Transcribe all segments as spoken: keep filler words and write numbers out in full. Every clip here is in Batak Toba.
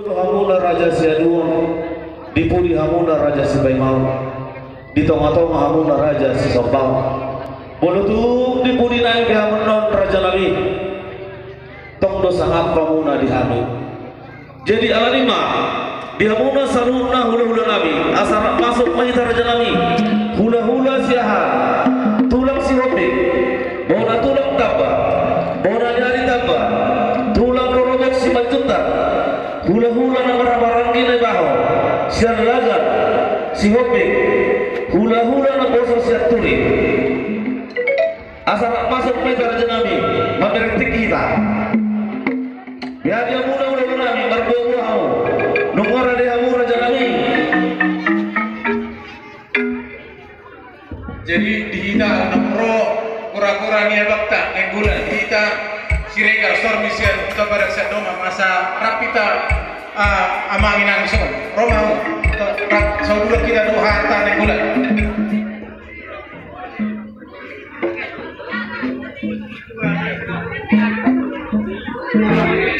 Hamuna raja Siaduon, di pudi hamuna raja Sipaimaon, di tonga-tonga hamuna raja Sisombaon. Molo tung di pudi nai pe hamu on raja nami, tong do sangap hamuna di hami. Jadi alani ma, di hamuna saluhutna hula-hula nami, asa rap masuk ma hita raja nami. Hula-hula Siahaan, tulang Sihombing, bona tulang Tamba, bona ni ari Tamba, tulang rorobot Simanjuntak, hula-hula na marhaha maranggi Naibaho, sian Lagan, Sihombing, hula-hula na poso sian Turi. Asa rap masuk ma hita raja nami, mamereng tingki hita. Ia di hamuna hula-hula nami, marboa-boa hamu. Nunga rade hamu raja nami. Jadi di hita na ro kura-kura ni abangta Nainggolan, di hita Siregar, Sormi sian Huta Barat Siandoman, asa rap hita, ah, amang inang dison. Ro ma hamu. Rap, saudara, hita do hata Nainggolan.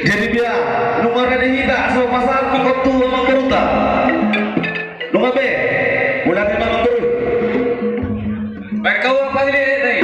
Jadi bia, nunga rade hita, so pasal tu kotu amang boruta. Nunga be, mulai ma amang boru. Baik, kau apa ini, nih?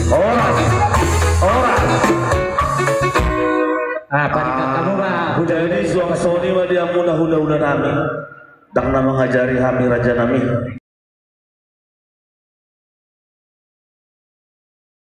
Horas, horas. Ah, panikan hamu ma. Jadi suang songon i ma di hamuna hula-hula nami. Ndang na mangajari hami raja nami.